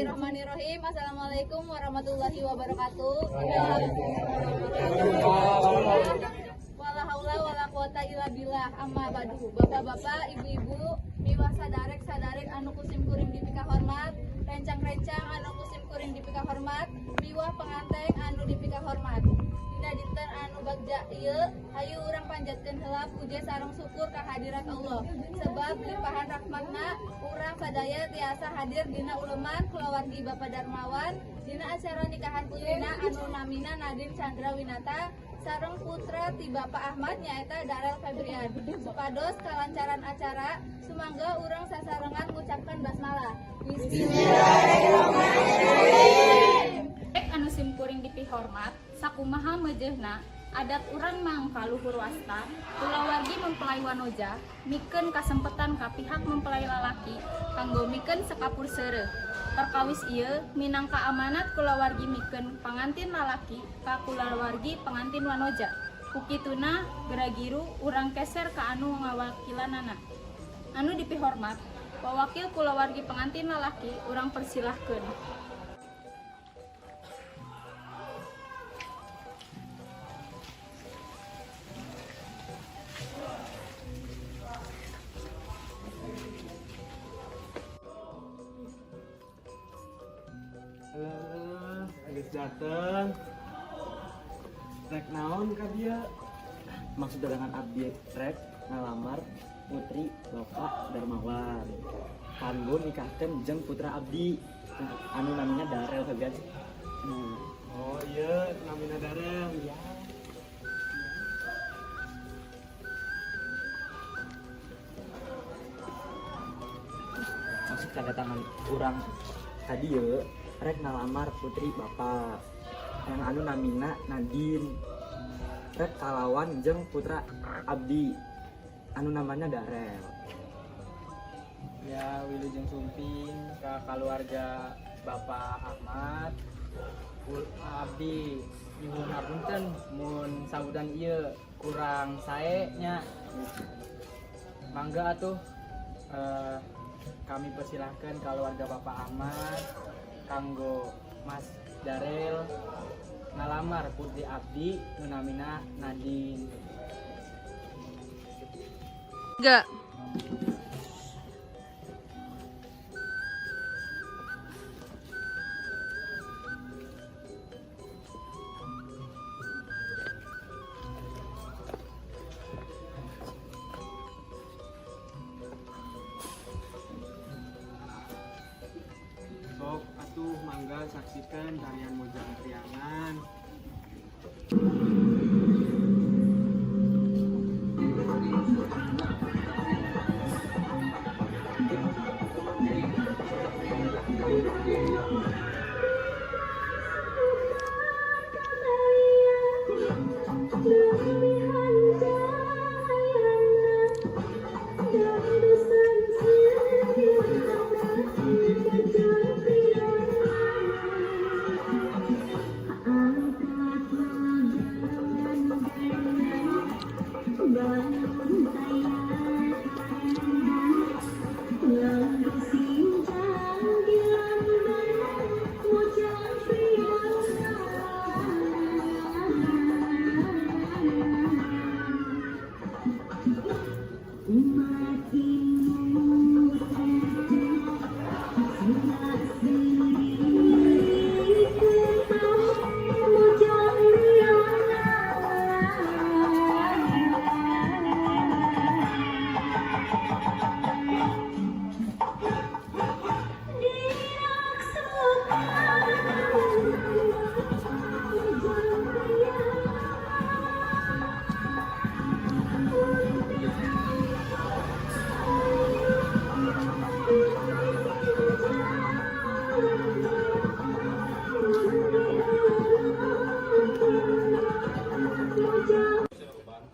Bismillahirrahmanirrahim. Assalamualaikum warahmatullahi wabarakatuh. Wala haula wala quwata illa billah, amma ba'du. Bapak-bapak, ibu-ibu, miwah saderek saderek anu ku sim kuring dipika hormat, rencang-rencang anu ku sim kuring dipika hormat, miwah penganten anu dipika hormat. Dina dinten anu bagja ieu, hayu urang panjatkeun heula puja sareng syukur ka hadirat Allah. Sebab limpahan rahmatna urang sadaya tiasa hadir dina uleman kulawargi Bapak Darmawan dina acara nikahan putrina anu namina Nadine Chandra Winata sareng putra ti Bapak Ahmad, nyaeta Darel Febrian. Supados kalancaran acara, sumangga urang sasarengan ngucapkan basmalah. Bismillahirrahmanirrahim. Rek anu simkuring dipihormat, sakumaha meujeuhna adat urang mangka luhur wasta, kulawargi mempelai wanoja mikeun kasempetan ka pihak mempelai lalaki kanggo mikeun sekapur seureuh. Perkawis ieu minangka amanat kulawargi mikeun pangantin lalaki ka kulawargi pangantin wanoja. Ku kituna geragiru urang keser ka anu ngawakilanana. Anu dipihormat, wawakil kulawargi pengantin lalaki, urang persilahkeun. Eh, geus dateng. Rek naon ka dieu? Maksud datangan abdi rek ngalamar putri Bapak Darmawan kanggo nikahkeun jeung putra abdi anu namanya Darel Febrian. Oh iya, namina Darel. Iya. Maksud kedatangan urang ka dieu rek ngalamar putri Bapak yang anu namina Nadine rek kalawan jeung putra abdi anu namanya Darel. Ya, wilujeng sumping ka keluarga Bapak Ahmad. Abdi nyuhun hapunten mun sambutan ieu kurang sae nya. Mangga atuh, kami persilahkan keluarga Bapak Ahmad kanggo Mas Darel ngalamar putri abdi nu namina Nadine. Enggak. Sok atuh mangga saksikan tarian Mojang Priangan.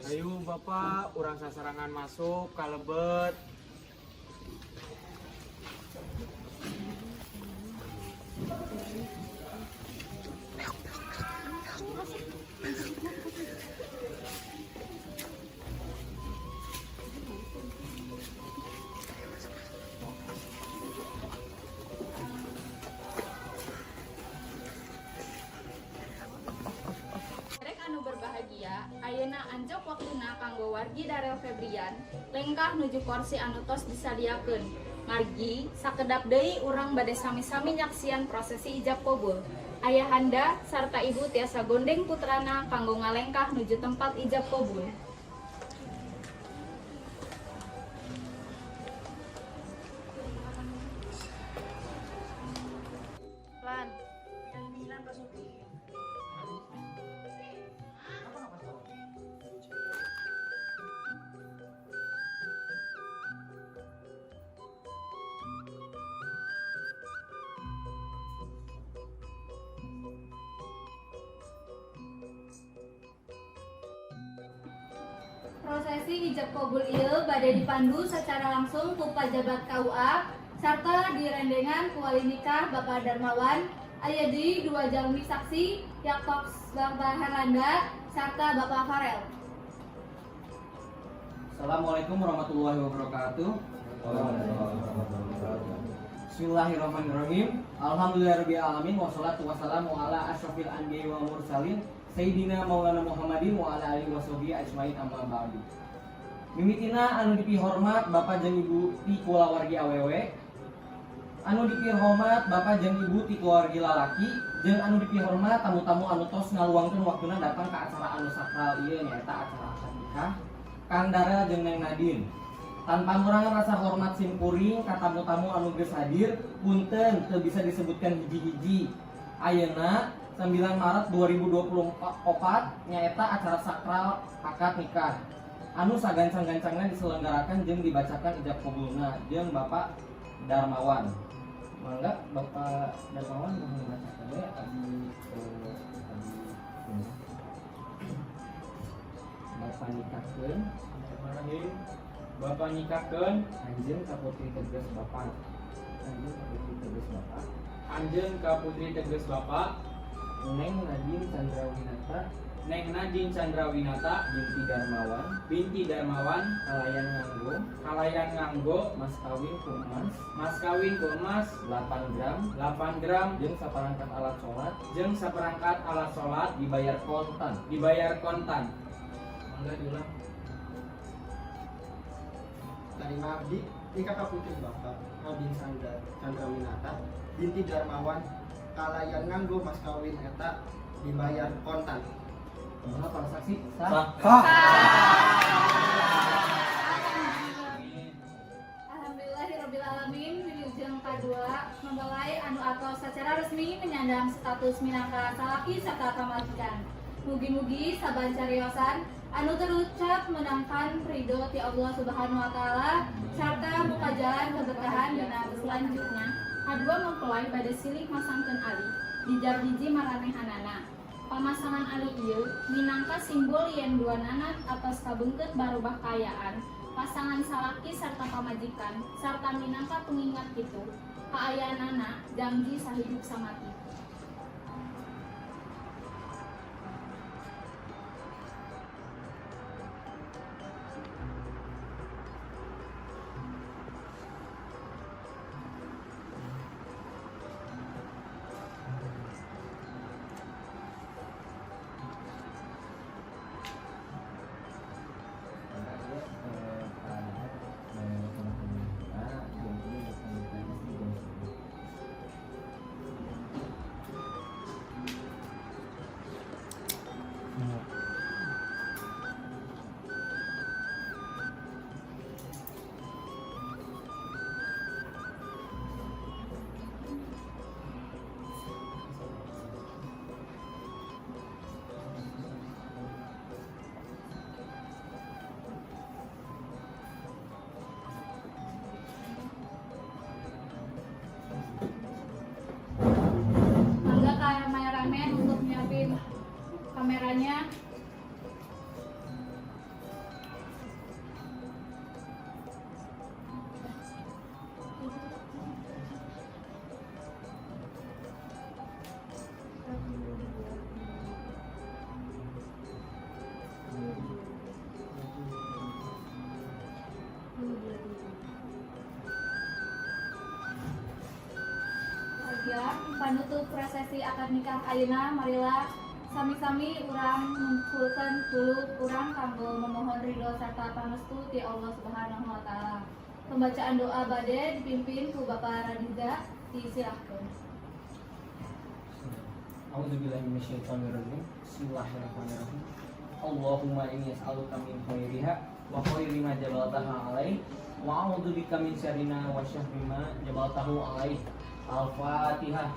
Ayo Bapak, urang sasarengan masuk ka lebet. kulawargi Darel Febrian lengkah nuju korsi anu tos disadiakeun. Margi sakedap deui urang bade sami-sami nyaksian prosesi ijab kabul. Ayahanda sarta ibu tiasa gondeng putrana kanggo ngalengkah nuju tempat ijab kabul. Prosesi ijab kabul ieu bade dipandu secara langsung ku pajabat KUA sarta direndengan ku wali nikah Bapak Darmawan. Aya deui dua jalmi saksi, yaktos Bapak Herlanda sarta Bapak Farel. Assalamualaikum warahmatullahi wabarakatuh. Bismillahirrahmanirrahim. Alhamdulillahirabbil alamin, wassalatu wassalamu ala asyrafil anbiya'i wal mursalin sayyidina Maulana Muhammadin wa ala alihi washabihi ajmain, amma ba'du. Mimitina anu dipihormat Bapak jeung Ibu ti kulawargi awewe, anu dipihormat Bapak jeung Ibu ti kulawargi lalaki, jeung anu dipihormat tamu-tamu anu tos ngaluangkeun waktuna datang ke acara anu sakral ieu, nyaeta acara akad nikah Kang Darel jeung Neng Nadine. Tanpa ngurangan rasa hormat sim kuring ka tamu-tamu anu geus hadir, punten teu bisa disebutkan hiji-hiji. Ayeuna 9 Maret 2024 nyaeta acara sakral akad nikah anu sagancang-gancangna diselenggarakan jeung dibacakan ijab kabulna jeung Bapak Darmawan. Mangga Bapak Darmawan mau membacakan we, abdi abdi ini. Bapak nikahkeun. Bismillahirrahmanirrahim. Bapak nikahkeun. Anjeun ka putri teges Bapak. Anjeun ka putri teges Bapak. Anjeun ka putri teges Bapak. Neng Nadine Chandrawinata. Neng Nadine Chandrawinata. Binti Darmawan. Binti Darmawan. Kalayan nganggo. Kalayan nganggo. Mas kawin ku emas. Mas kawin ku emas. 8 gram. 8 gram. Jeung saperangkat alat sholat. Jeung saperangkat alat sholat. Dibayar kontan. Dibayar kontan. Mangga diulang. Tarima abdi nikah ka putri Bapak Nadine Chandrawinata binti Darmawan kalayan nganggo mas kawin eta dibayar kontan. Mangga para saksi sah. Alhamdulillahirabbil alamin, wilujeng kadua mempelai anu atau secara resmi menyandang status minangka salaki serta pamajikan. Mugi-mugi saban cariosan anu terucap menangkan ridho ti Allah Subhanahu wa taala serta muka jalan keberkahan dina Selanjutnya, kadua mempelai bade silih masangkeun ali di jab hiji maranehanana. Pamasangan ali ieu minangka simbol yen duanana atos kabeungkeut barobah kaayaan pasangan salaki sarta pamajikan sarta minangka pengingat kitu kaayaanana janji sahidup samati. Mangga ieu Pak Darmawan jeung ieu bukan jeung Mangga kameramen untuk nyiapin kameranya. Ya, panutup prosesi akad nikah ayeuna, marilah Sami-sami urang ngumpulkeun kulub urang kanggo memohon ridho serta pangestu ti Allah Subhanahu wa taala. Pembacaan doa bade dipimpin ku Bapak Radiza, disilahkeun. A'udzubillahi minasyaitonirrajim. Bismillahirrahmanirrahim. Allahumma inni as'aluka min khairiha wa khairi ma jabaltaha alaih wa a'udzubika min syarrina wa syarri ma jabaltahu alaih. Al-Fatihah.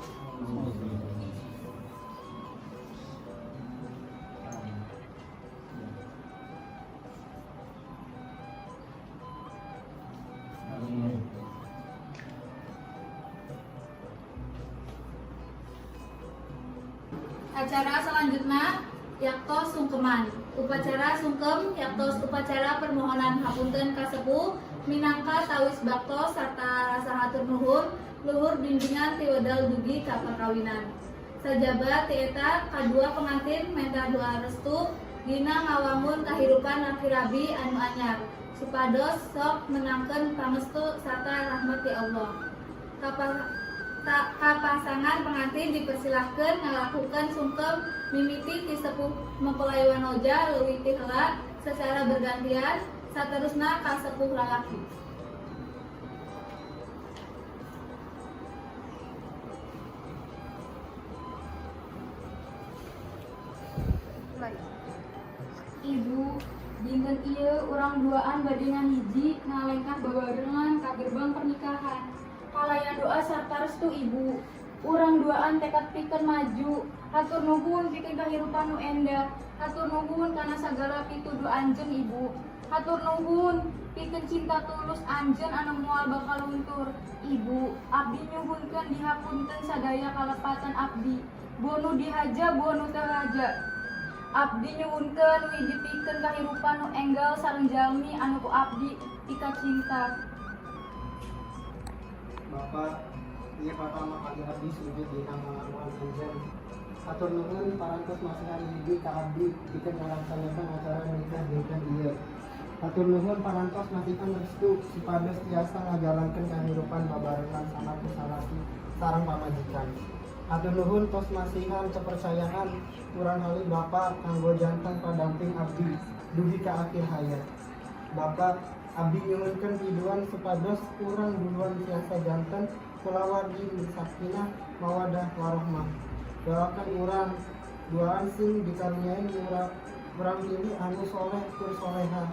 Acara selanjutnya yaktos sungkeman. Upacara sungkem yaktos upacara permohonan hapunten kasepuh minangka tawis bakto serta rasa hatur nuhun luhur bimbingan ti wedal dugi ka perkawinan. Sajaba ti eta kadua pengantin menta doa restu dina ngawangun kahirupan laki rabi anu anyar supados sok menangkeun pangestu sarta rahmat ti Allah. Kapasangan pengantin dipersilahkan ngalakukan sungkem mimiti ti sepuh mempelai wanoja leuwih ti heula secara bergantian saterusna ka sepuh lalaki. Ibu, dinten ieu urang duaan bade ngahiji ngalengkah babarengan ka gerbang pernikahan. Kalayan doa sarta restu ibu. Urang duaan tekad pikeun maju. Hatur nuhun pikeun kahirupan nu endah. Hatur nuhun kana sagala pituduh anjeun, ibu. Hatur nuhun pikeun cinta tulus anjeun anu moal bakal luntur. Ibu, abdi nyuhunkeun dihapunten sadaya kalepatan abdi. Boh nu dihaja, boh nu teu haja. Abdi nyuhunkeun wi dipikeun kahirupan nu enggal sareng jalmi anu ku abdi pikacinta. Bapak, ieu pertama kali abdi sujud di pangwangunan anjeun. Hatur nuhun parantos masihan hiji ka abdi pikeun ngalaksanakeun acara nikah dinten ieu. Hatur nuhun parantos masihan restu supados tiasa ngajalankeun kahirupan babarengan salaku salaki sareng pamajikan. Hatur nuhun tos masihan kepercayaan murangkalih Bapak kanggo janten padamping abdi dugi ka akhir hayat. Bapak, abdi nyuhunkeun piduan supados urang duaan tiasa janten kulawargi nu sakinah mawadah warohmah. Doakeun urang duaan sing dikaruniai murangkalih anu soleh tur soleha.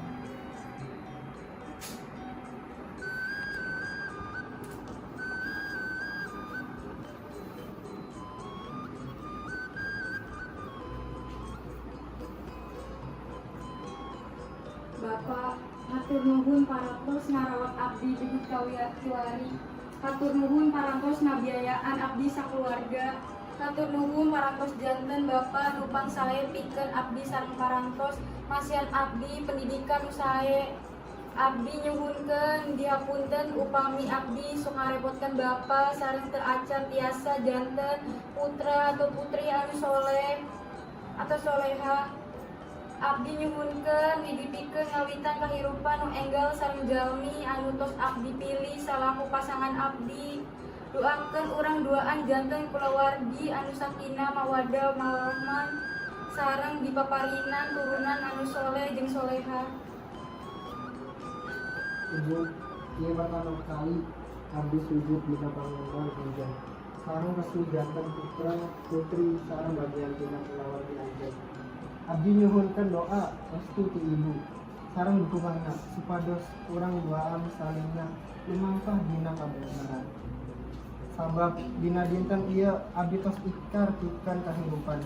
Bapak, hatur nuhun parantos ngarawat abdi dugi ka kiwari. Hatur nuhun parantos ngabiayaan abdi sakeluarga. Hatur nuhun parantos janten Bapak nu pangsae pikeun abdi sareng parantos masihan abdi pendidikan nu sae. Abdi nyuhunkeun dihapunten upami abdi sok ngarepotkeun Bapak sareng teu acan tiasa janten putra atau putri anu soleh atau soleha. Abdi nyuhunkeun dipikeun ngawitan kahirupan nu enggal sareng jalmi anu tos abdi pilih salaku pasangan abdi. Doakeun urang duaan janten kulawargi anu sakinah mawaddah warahmah sareng dipaparinan turunan anu soleh jeung soleha. Ibu, ieu pertama kali abdi sujud di pangwangunan anjeun. Sareng resmi janten putra putri sareng bagian tina kulawargi anjeun. Abdi nyuhunkeun doa restu ti ibu sareng dukunganna supados urang duaan salingna lumampah dina kabeneran. Sabab dina dinten ieu abdi tos ikrar pikeun kahirupan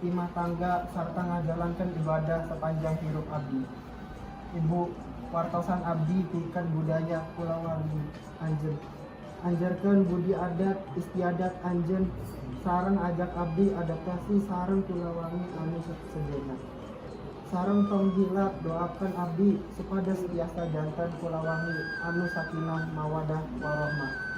imah tangga sarta ngajalankeun ibadah sepanjang hirup abdi. Ibu, wartosan abdi pikeun budaya kulawargi anjeun. Ajarkeun budi adat istiadat anjeun sareng ajak abdi adaptasi sareng kulawargi anu sejenna. Sareng tong hilap doakeun abdi supados tiasa janten kulawargi anu sakinah mawadah warohmah.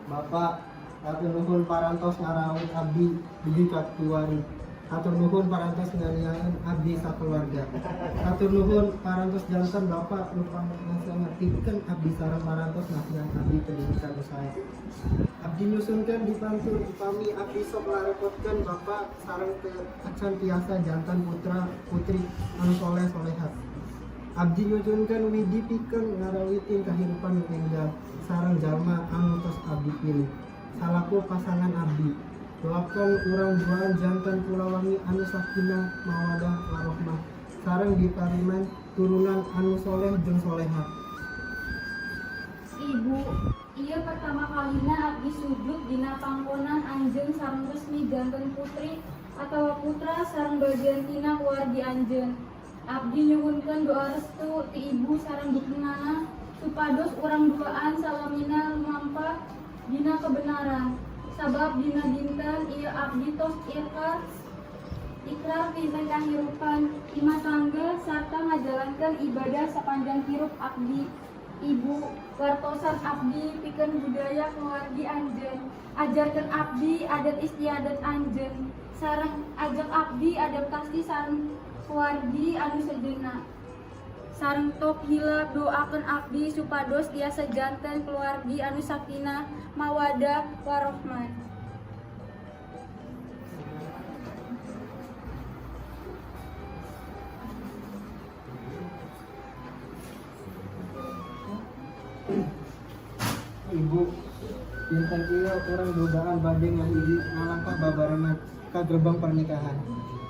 Bapak, hatur nuhun parantos ngarawat abdi dugi ka kiwari. Hatur nuhun parantos nganiaeun abdi sakeluarga. Hatur nuhun parantos janten Bapak nu pangnasehatikeun abdi sareng parantos masihan abdi pendidikan nu sae. Abdi nyusunkeun dipantur upami abdi sok ngarepotkeun Bapak sareng teu acan tiasa janten putra putri anu soleh soleha. Abdi nyusunkeun widi pikeun ngarawitin kahirupan nu enggal sareng jalma anu tos abdi pilih salaku pasangan abdi. Doakeun urang duaan janten kulawargi anu sakinah mawadah warohmah sareng dipariman turunan anu soleh jeung soleha. Ibu, ieu pertama kalina abdi sujud dina pangkonan anjeun sareng resmi janten putri atawa putra sareng bagian tina keluargi anjeun. Abdi nyuhunkeun doa restu ti ibu sareng dukunganna supados urang duaan salamina lumampah dina kebenaran. Sabab dina dinten ieu abdi tos ikrar pikeun kahirupan imah tangga sarta ngajalankeun ibadah sapanjang hirup abdi. Ibu, wartosan abdi pikeun budaya keluargi anjeun. Ajarkeun abdi adat istiadat anjeun sareng ajak abdi adaptasi sareng keluargi anu sejenna. Sareng tok hilap doakeun abdi supados tiasa janten keluargi anu sakinah mawadah warohmah. Ibu, dinten ieu urang duaan bade ngahiji ngalangkah babarengan ka gerbang pernikahan.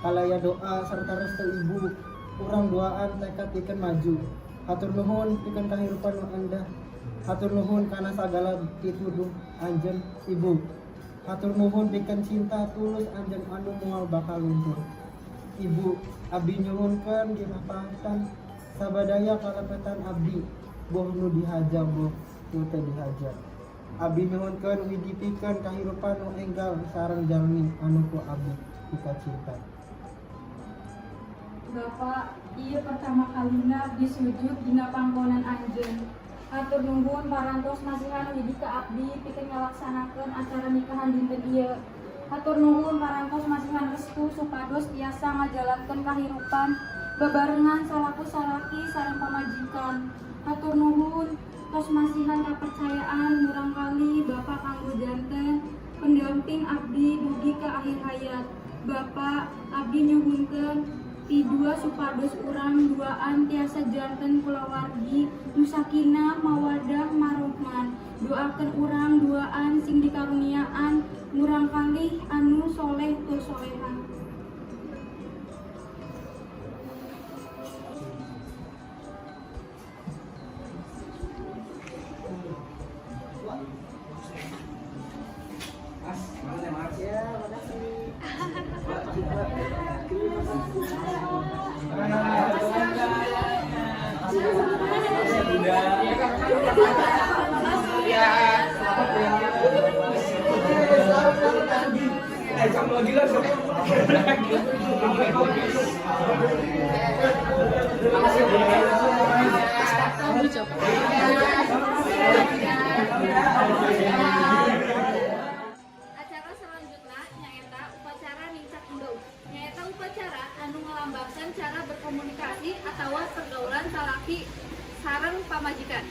Kalaya doa serta restu ibu, urang duaan tekad pikeun maju. Hatur nuhun pikeun kahirupan nu endah. Hatur nuhun kana sagala pituduh anjeun ibu. Hatur nuhun pikeun cinta tulus anjeun anu moal bakal luntur. Ibu, abdi nyuhunkeun dimapatan sabadaya kalepetan abdi, boh nu dihaja boh nu teu dihaja. Abdi nyuhunkeun widi pikeun kahirupan nu enggal sareng jalmi anu ku abdi pikacinta. Bapak, ieu pertama kalina abdi sujud dina pangkonan anjeun. Hatur nuhun parantos masihan widi ka abdi pikeun ngalaksanakeun acara nikahan dinten ieu. Hatur nuhun parantos masihan restu supados tiasa ngajalankeun kahirupan babarengan salaku salaki sareng pamajikan. Hatur nuhun tos masihan kapercayaan murangkalih Bapak kanggo janten pendamping abdi dugi ka akhir hayat. Bapak, abdi nyuhunkeun pidua supados urang duaan tiasa janten kulawargi nu sakinah mawadah marohman. Doakeun urang duaan sing dikaruniaan murangkalih anu soleh tur soleha. Mas, mana Mas? Ya, makasih. Eh, sama lagi lah. Acara selanjutnya nyaeta upacara nincak endog. Nyaeta upacara anu ngalambangkeun cara berkomunikasi atawa pergaulan salaki sareng pamajikan.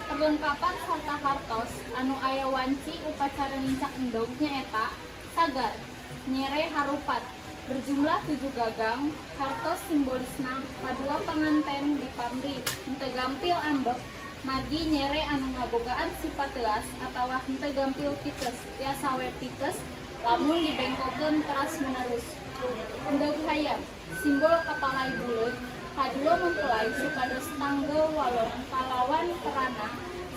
Perlengkapan sarta hartos anu aya wanci upacara nincak endog nyaeta sagar, nyere harupat, berjumlah 7 gagang, hartos simbolisna kadua panganten dipamri henteu gampil ambek, margi nyere anu ngabogaan sifat teuas atawa henteu gampil pites, tiasa we pites lamun dibengkokeun teras menerus. Endog hayam, simbol kapalai buleud, kadua mempelai supados tanggel walon kalawan perana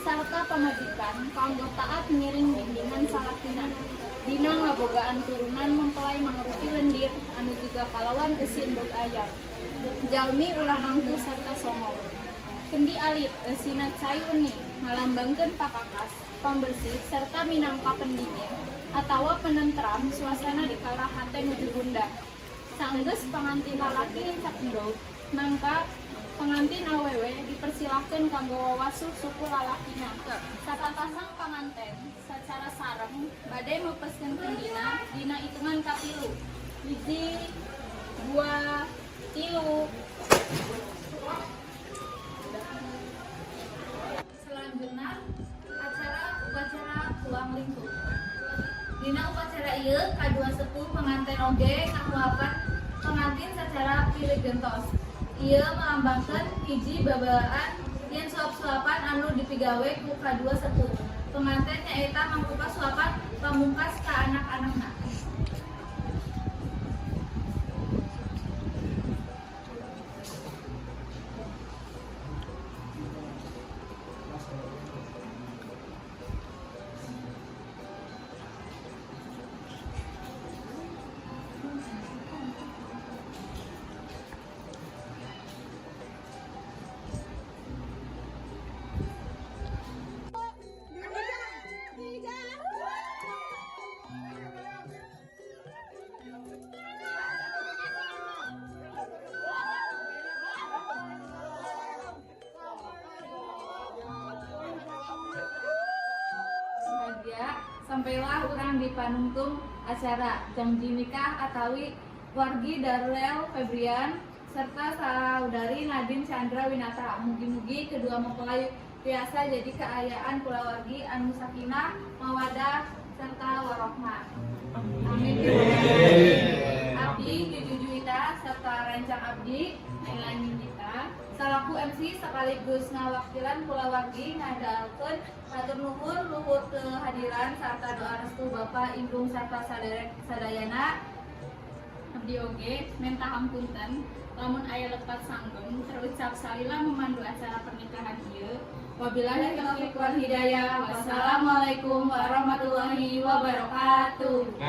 sarta pamajikan kanggo taat ngiring bimbingan salakina. Dina ngabogaan turunan mempelai mangrupi lendir anu juga kalawan eusi endog ayam. Jalmi ulah angkuh sarta songong. Kendi alit eusina cai uni ngalambangkeun pakakas, pambersih serta minangka pendingin atawa penentram suasana di kala hate nuju gundah. Sanggeus pangantin lalaki nincak endog, mangka pengantin awewe dipersilahkeun kanggo wawasuh suku lalakina. Sapasang panganten sacara sareng bade meupeskeun kendina dina itungan katilu. Hiji, dua, tilu. Selanjutnya acara upacara tuang lingkup. Dina upacara ieu kadua sepuh pengantin oge ngahuapan pengantin secara pilih gentos. Ieu melambangkan hiji babalaan yen suap-suapan anu dipigawe ku kadua sepuh. Pengantin nyaeta mangrupa suapan pamungkas ka anak-anakna. Bahagia sampailah urang di panungtung acara janji nikah atawi wargi Darlel Febrian serta saudari Nadine Chandra Winata. Mugi-mugi kedua mempelai tiasa jadi kaayaan kulawargi anu sakinah, mawadah, serta warohmah. Amin. Abdi Juju Juwita serta rencang abdi Naila Nindita salaku MC sekaligus ngawakilan kulawargi ngadalkeun hatur nuhun luhur kehadiran serta doa restu Bapak Indung serta saderek sadayana. Abdi oge menta hampunten lamun aya lepat sanggem terucap salila memandu acara pernikahan ieu. Wabillahi taufiq wal hidayah. Wassalamualaikum warahmatullahi wabarakatuh.